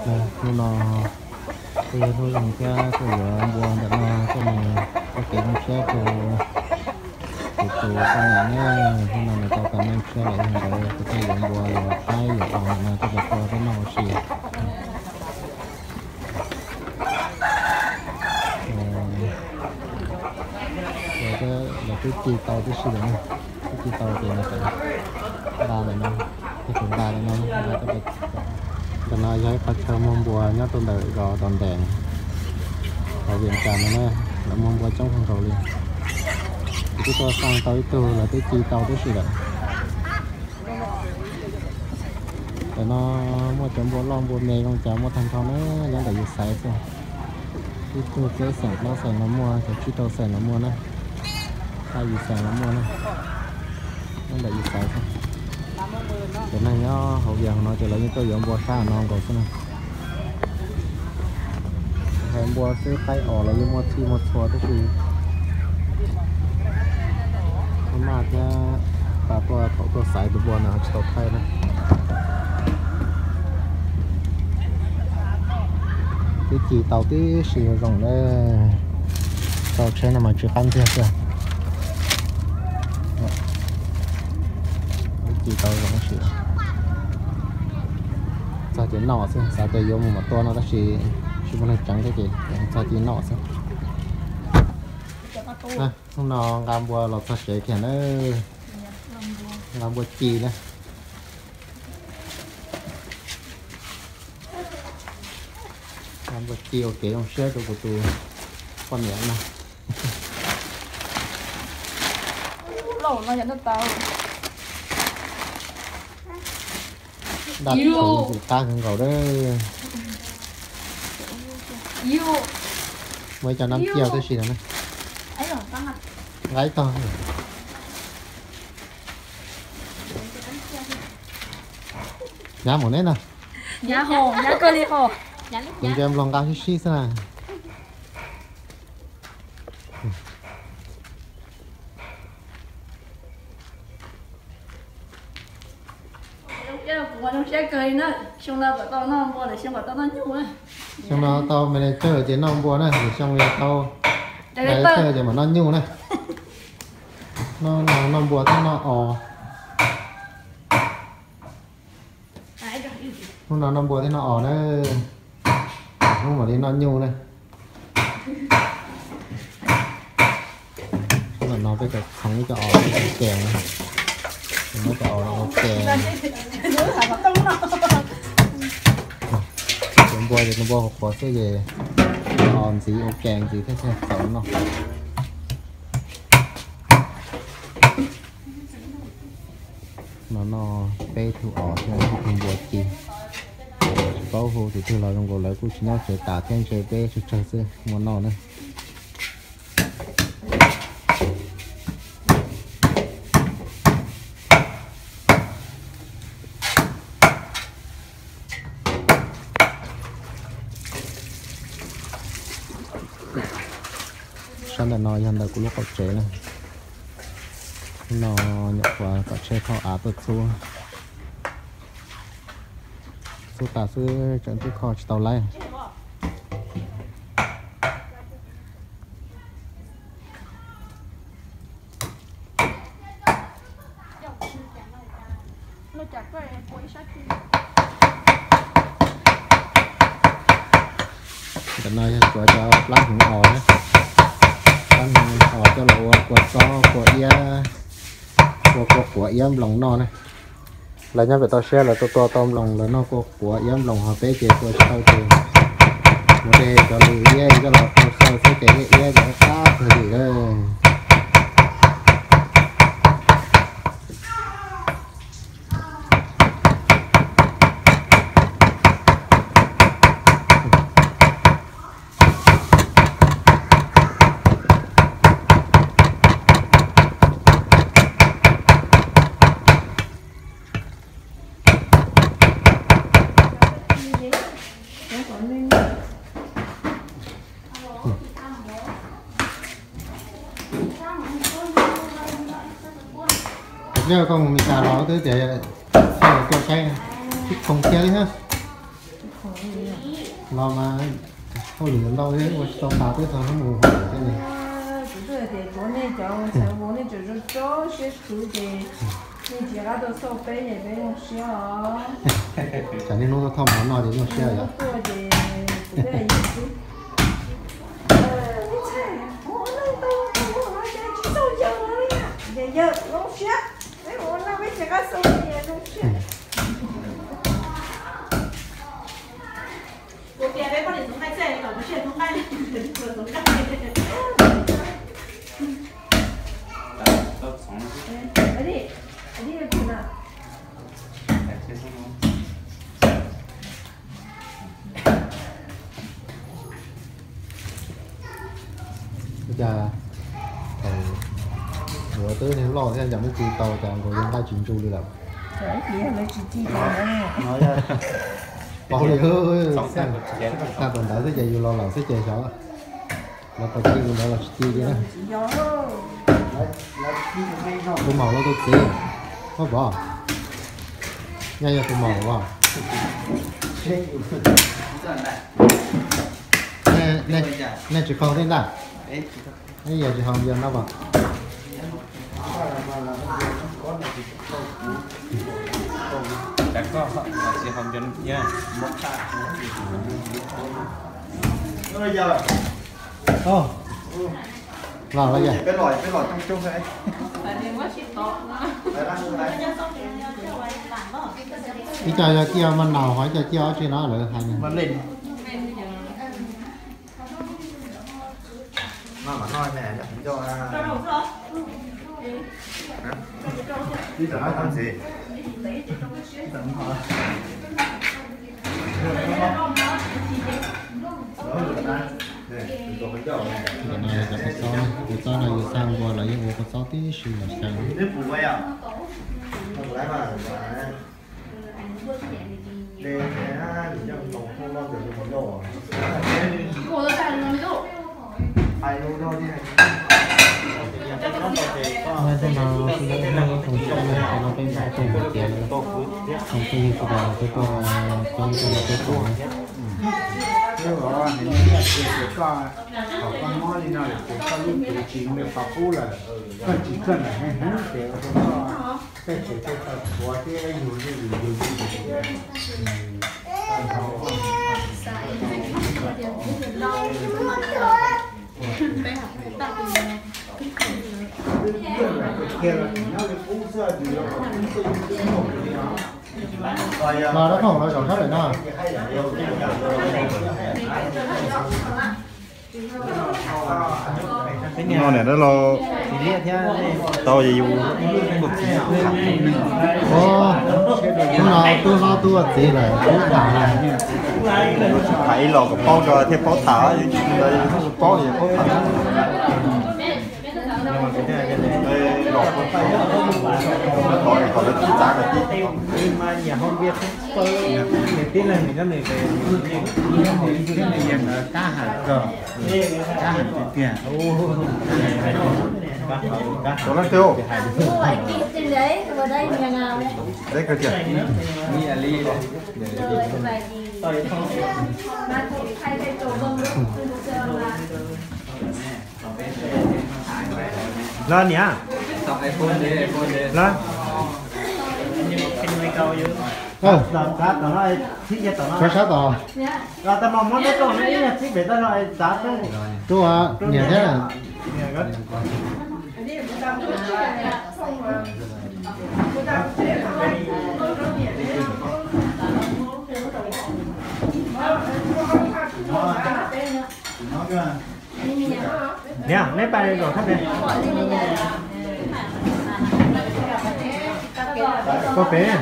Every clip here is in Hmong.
Hnub no kuj yog hnub zoo thiab kuj yuav npua ntawm no coj mus ua kev zoo siab rau kuv tus poj niam na. Hnub no nws tau tag neej tshiab lawm, yog ntawd kuv thiaj yuav npua yuav qaib yuav os ntawm no coj los tua peb noj ua si. Lawv twb ci tau tib si lawm, twb ci tau ces nqa ntawm no, tus nqa ntawm no, ntawm no yog ib qhov chaw muag npua nyob rau ntawm zos Tos Ntees, hauv Vias Cas no na, lawv muag npua coob kawg nkaus li. Kuv twb tuaj xaj tau ib tug, lawv twb ci tau tib si lawm. Ntawm no muaj cov npua loj npua me zoo cas muaj tag nrho na, nyob ntawm yus xaiv xwb. Ib tug peb xeem plaub xeem los muaj, cov tsib rau xeem los muaj na, paj yim xeem los muaj na, nyob ntawm yus xaiv xwb. Cov neeg nyob hauv Vias no ces lawv yeej tuaj yuav npua sab no nkaus xwb na. Hais npua xwb, qaib os los yeej muaj txhij muaj txhua tib si. Maj thiab, tas tuaj thaum tuaj xaiv tus npua no tsis tau thaij na. Twb ci tau tib si zoo na. Tau tsheb no mas tsw qab ntiag xwb. Twb ci tau zoo si. Txog ces noj xwb, xav tias yuav mus mam tua no tab sis tsis muaj neeg tseev thiab ces txog ces noj xwb. Hnub no nqa npua los txog tsev kiag na. Nqa npua ci na. Nqa npua ci ua kev zoo siab rau kuv tus poj niam na. Daj tsov tus qab kawg nkaus a. Muaj ib co nab ciaj tib si no na. Nqa ib tog. Hnyav mus neb no. Kuv ntsia nploog nqa sib sib xwb na. Xyoo no tau manager ces noj npua na, lwm xyoo yog tau director ces mam noj nyuj na. Noj npua thiab noj os. Hnub no noj npua thiab noj os na. Hnub mam li noj nyuj na. Hnub no peb tseem txhoov ib co os ua ke na. Muab cov os no ua ke. Cov npua ces npua qhuav qhuav xwb ces os ntxiv ua ke ntxiv thiab txaus noj. No noj peb tug os thiab ib tug npua ci. Tsis paub hu tus twg los zoo nkaus lawv kuj tsis nyob tsev tas thiab ntshe peb tsawg tsawg xwb muaj noj na. Sab ntawm no yog ntawm kuv lub qaum tsev na. No nyuam qhuav kom tsheb thauj av tuaj txhub, txhub tas xwb tseem twb kho tsis tau laib. Ntawm no yog tsuav cov plab hneev os na, plab hneev os coj los ua kua txob kua iab, ua kua quav iab nploos noj na. Lawv nyob pem toj siab lawv tua tua tau nploos lawv noj kua quav iab nploos, ho peb ces tua tsis tau ces mus de cov lus iab coj los tua xyaw xwb ces iab iab ces qab kawg li lawm. Koj mus Mes Kas los twb tias koj tuaj saib, ib khoom thiab li na. Los mas hauj lwm ntau thiab ua tsis tau tas twb tau hnub mus hauj lwm thiab ne. Kuv twb hais tias tuav nej cov ntxhais vauv nej tseem tso tso siab khwv ces nej tsis qab tuaj xauj peb ces peb zoo siab os. Tsam niaj hnub tuaj thauj mov noj ces zoo siab yom. Tuaj ces kuv twb hais yus xwb. Tsis xauj yawg los li, yawg zoo siab. Peb ua no peb tsis qab xauj yawg zoo siab. Kuv tias peb poj niam txoov nqaij xwb, kom kuv siab txoov nqaij, txoov nqaij. Ua cas thaum yuav twb loj thiab cas muaj tsis tau cas nkaus yog nqaij tsis ntsu li lawm. Pom li, tag tom ntawd xwb ces yus los lawm xwb ces xyov lawv puas ci yus ntawd los tsis ci li na. Tus maum los tus txiv, koj pom, nyaj yog tus maum los. Nej tsis qaug tej ntag. Ib yam tsis haus npias no as. Los los yog. Ib co yog ciaj maj naus, ho ib co ciaj ob tsi no lawv hais. Ntawm no yog cov kua txob, kua txob no yus xa npua los yeej ua kua txob tib si los xyaw. Tej no xwb, tej no peb npaj tej mus tiav, tej yug tsis los peb tuaj coob tej no peb tuaj. Koj, thaum koj mob li no lawm ces koj lub cev tsis zoo li qhov qub lawm, koj tsis koj lawm heev heev ces ua rau koj tej ces tej tau tshuav thiab yug yug yug yug. Los rau khoom los zaum sab lawm no. No niam dab laug tau ces yus tus txiv. Hnub no tub hlob tub ua txiv lawm, tub tham. Tham ib los kom paub rau thiaj paub tham, yus tsis ntawd yus paub yus paub tham. Tib neeg nws tab ham kawg, tab ham tiag tiag. Tus leej twg? Deb kawg tiag. Los niam, los. Tom no, tom no, sab tom. Los tau mos muab teb rau no ib nyuag txib pem tau no txav rau. Rau niam thiab. Niam, neb pais zaum sab pem. Koj pem,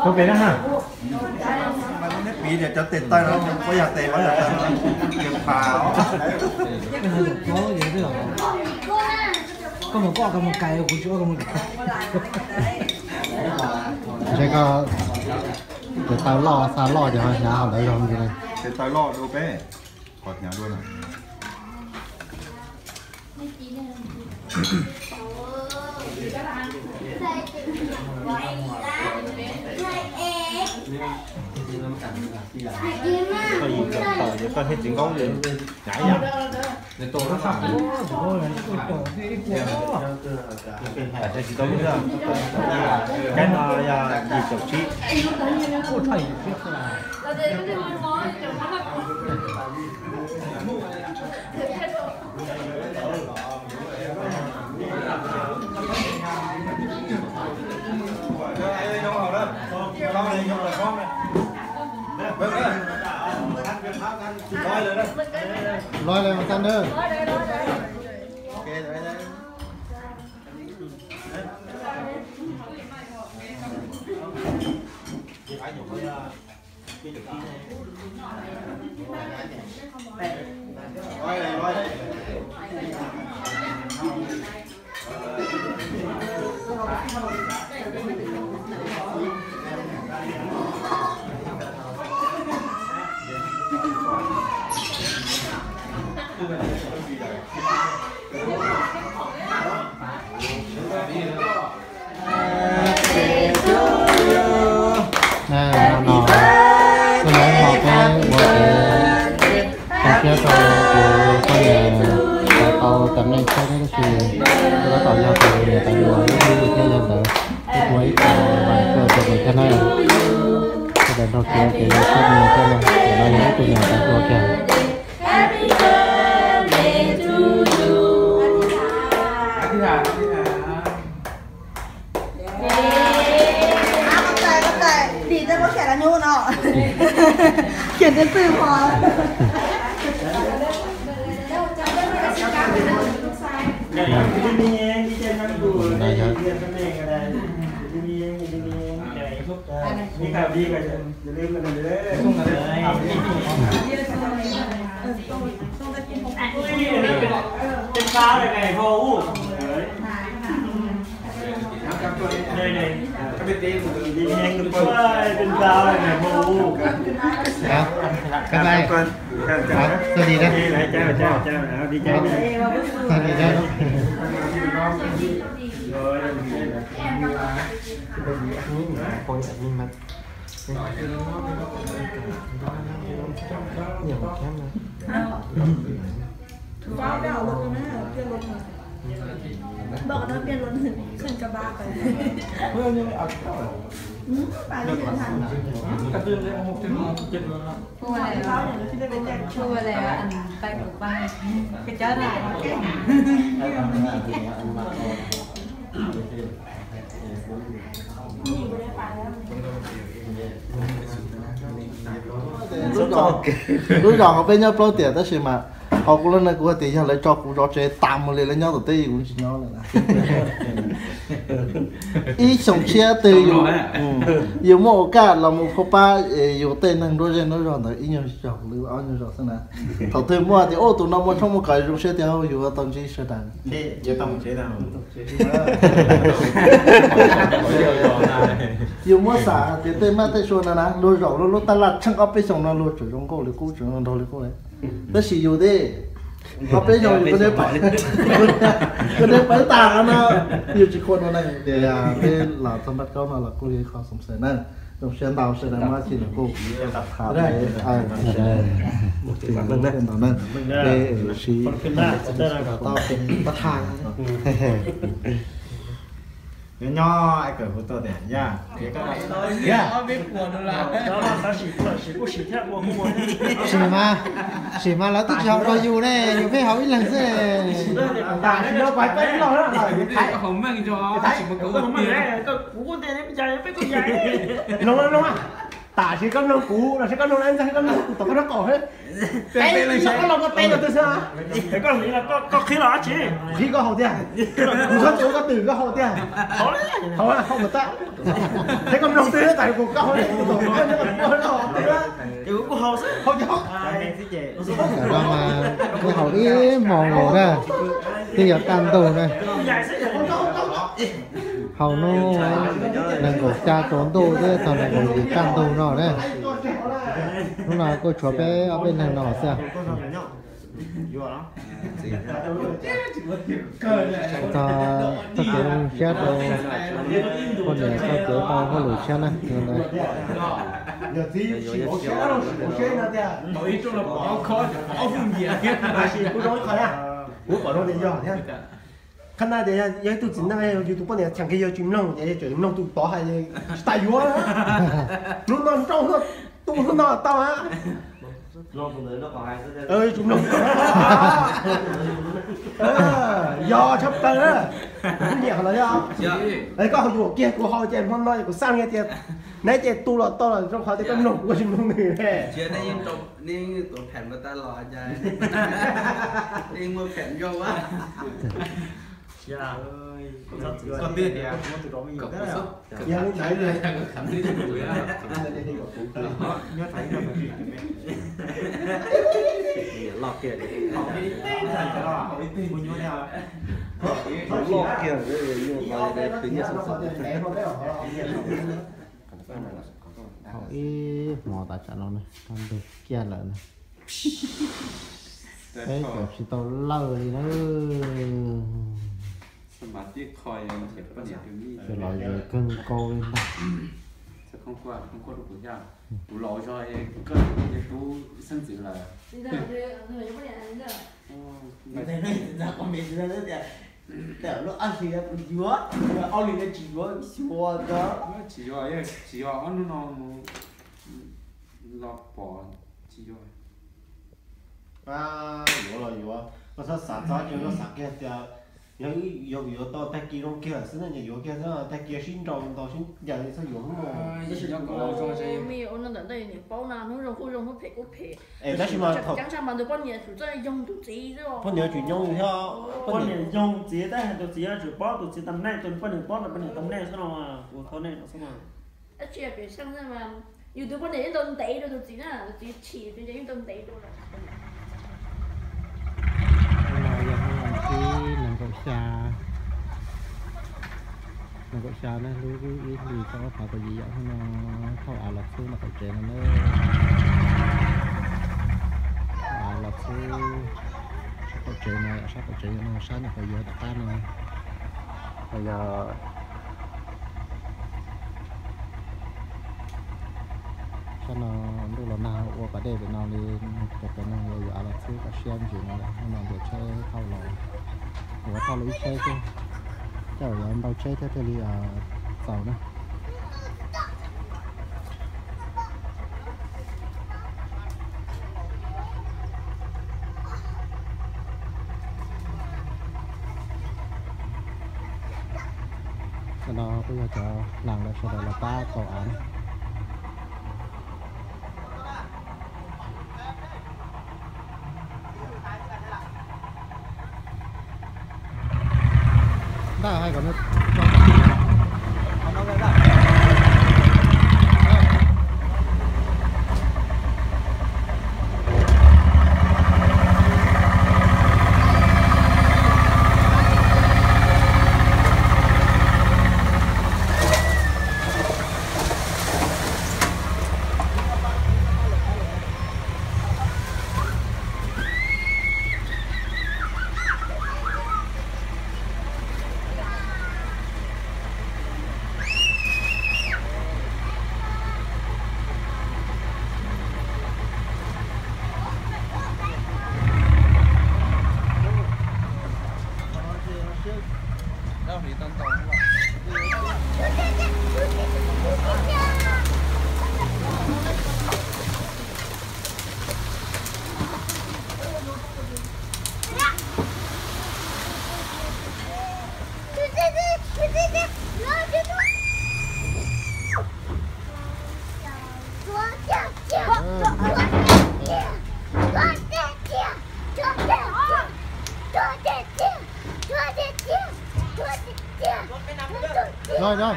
koj pem na ha. Neb piv tias cov tes taw no, koj yog tes, koj yog tes, tes pas. Koj mus koj, koj mus kais, kuv tsis ua, koj mus kais. Ntshe koj tes taw loj, xa loj ces ho hnyav ho ntawd zog li. Tes taw loj dua peb, qhov hnyav dua na. Koj yim tawm yog koj thiab txiv Nkauj Nyav yam. Tsis tau lub xwb. Cab no yog yim caum tsib. Loj lawm mas tag na. No, no, no, peb ua kev zoo siab rau kuv poj niam, tau tam neej thiab tab sis kuv tab tom yog tus niam tais dua lub hnub thiab yog ntawd kuv ua ib co vas kua rau nws thiab na. Sawv daws nrog kuv ua kev zoo siab rau nws thiab na, tam no yog ib tug niam tais dua kiag. Dim tej pob xyam las nyuj no. Khiav tej twj ho. Hả? Bye bye. Hả? Sao gì đó? Sao gì đó? Ntxim Lub zos hauv peb nyob plaub tiam tab sis mas hauv kuv lub neej kuv tias yog lawv tso kuv zov tsev tas mus li lawv nyob tom teb kuv tsis nyob lawm. Ib xyoo tshiab twg yus muaj ua kaj los mus pab pab yus tej neeg nruab zej nruab zog ntawd ib nyuag zaus li ob nyuag zaus xwb na. Thaum twg muaj tias ub tus no muaj tshoob muaj kos zoo siab tias yus tau ntsib sawv daws. Yus muab xam tias tej mab tej sua no na luag zaum luag lub tab laj tsheej ob peb xyoos no luag tseem zoo nkauj li qub tseem zoo nraug li qub. Tab sis yus tej ob peb xyoos yus kuj neb pawv tag no, yus tsis khuam no ne. Tias peb los txog Npab Kaub no los kuj yog ib qho xoo xaim na. Zoo siab ntau sawv daws muab ib txhij los kuj tham ntau na, peb sib tau pab tham. Nyob nyob es kawm kuv tau tias yaj, sim mas, sim mas lawv twb tsis haus rau yus ne, yus pheej haus ib leeg xwb. Tam sis koj mloog kuv los sis koj mloog Ntxawg, koj mloog kuv tom koj nraub qaum. Peb leeg xyov koj los koj teb no twg xwb. Koj qhib los dab tsi? Qhib koj haus tiag. Kuv txhob tsuav koj twm koj haus tiag. Haus, haus kom tag. Thiab koj mloog twg tas kuv koj haus, kuv tom koj nraub qaum twg. Haus cov. Tam no mas kuj haus ib hmos los na, twb yuav kaj ntug na. Haus hnub nees nkaum xya tsaus ntuj thiab thaum nees nkaum yim kaj ntug no na. Hnub no kuj tshuav peb ob peb leeg no xwb. Txog txoj kev zoo siab rau poj niam txoj kev tau hauj lwm siab na. Qhab na tias yog ib tug txiv neej yus tus poj niam txheem kiag yog tsis mloog ces tseem mloog tus tod hais tsis tas yuav. Hnub no nrauj tu hnub no tau a. Tsis mloog. Yog tshaj plaws na. Kuv nyiam qhov no thiab. Koj ho yuam kiag kuv ho ces hmo no kuv xaj kiag tias neb ces tu los tau los rau qhov tias koj mloog kuv tsis mloog nws. Loj kiag, loj kiag, nyuaj no khwv nyiaj xwb. Haus ib hmo tas tsam no na, koj ntug kiag lawm na. Peb tseem tsis tau lawj li na. Tseem los ze kawg nkaus li ntag. Kuv laus zog koj tub xeeb ntxwv lawm. Lub ab hlis kuv yuav, ob hlis no tsis yuav, xyuas ntag. Tsis yuav, tsis yuav ob hnub no mus los pom tsis yuav. Yuav los yuav, koj txhob xav txog ces koj xav kiag tias yog, yog kuv yuav tau tag kis zoo kiag xwb na, ces yuav kiag xwb, tag kis sib nraus ntaus sib ncaws li txhob yuav hnub no. Tab sis mas poj niam tsum nyoog thiab, poj niam yoog txiv, tab sis tus txiv yuav tsum paub tus txiv tam neej, tus poj niam paub tus poj niam tam neej xwb no, ua thov nej no xwb no. Tab sis pem xeeb yus tus poj niam yeej tau ntev rau tus txiv na, tus txiv chim tus yeej tau ntev rau lawm. Hnub no yog hnub vas thib nees nkaum xya, nees nkaum xya na, lub ib hlis rau ob phav kaum yim yom. Hnub no thauj av los txhub ntawm qaum tsev no na. Thauj av los txhub sab qaum tsev no, sab qaum tsev no, sab ntawm qhov yuav tom qab no. Yog sab no ntuj los nag ua pas dej pem no li, cov pem no yuav yuav av los txhub kom siab ntsis no. Hnub no ntias tsheb thauj los, yuav thauj los ib tsheb xwb, tej zaum yuav ntau tsheb thiab thiaj li txaus na. Cov no kuj yog cov neeg lawv sawv daws los pab kaus av na. Ntag, hais kom nws Rồi, rồi.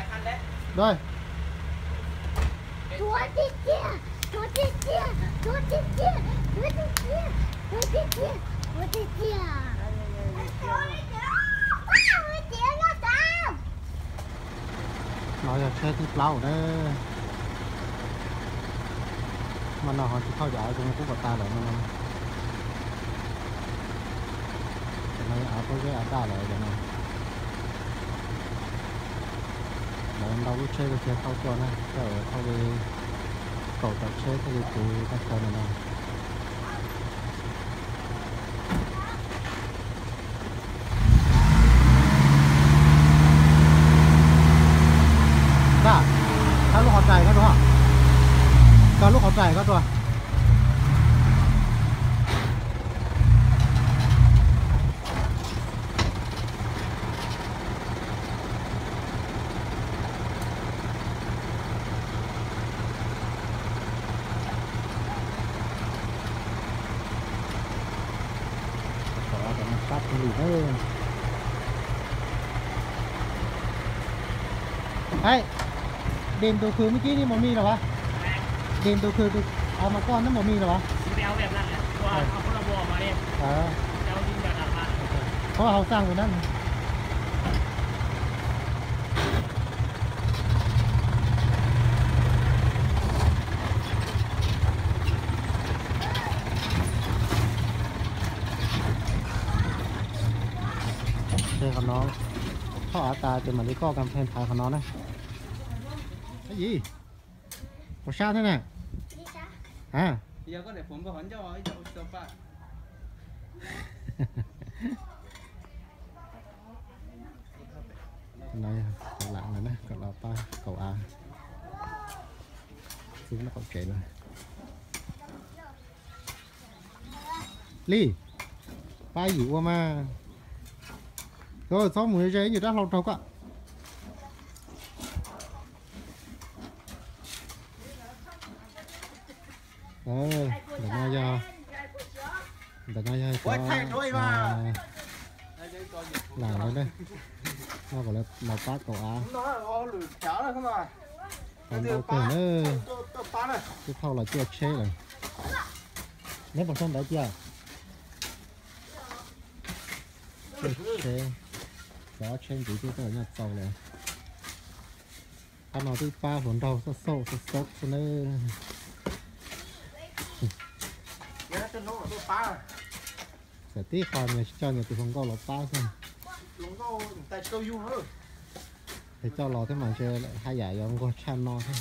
Rồi. No yog tsheb thib plaub na. Mas no ho tsis thauj cov av zoo kub kom tas lawm no. Av pob zeb av daj lawm cov no. Lawv ntau lub tsheb thiaj thauj tuaj na, tej zaum thauj li kaum tawm tsheb thiaj li puv tag chaw no no. Ntag, thawb lub qhov rais koj dua, thawb lub qhov rais koj dua. Sab heev li na. Ej, đền Tô Khư mới ký đi màu mi rồi hả? Đền Tô Khư, à, mà con nó màu mi rồi hả? Có hậu sang của nó. Qhov no thauj av tas ces mam li koj kam pheej thaiv qhov no na. Yim, puas sab thiab na? A, lam lawm na, kom los pab kaum av. Xub noj qaum tsev no. Li, pab Yim ua mas. Koj txhob mus ze ib nyuag dab hlau raug koj. Ntawm no yog, ntawm no yog cov lam lawm na, no kom lawv los pab kaum av. Tau ntau kawg na, twb thauj los cuaj tsheb lawm. Neb puas sau ntawv cia? Cuaj tsheb, cov ob tsheb ntxiv twb tuaj nyob txaus lawm. Qhov no twb pab hluas nraug xauj xauj xauj xauj xwb nawb. Txawm tib qho nyias tsis coj nyias tus hluas nkauj los pab xwb. Es coj los thiab mas ntshe haj yam yuav nquag tshaj no thiab.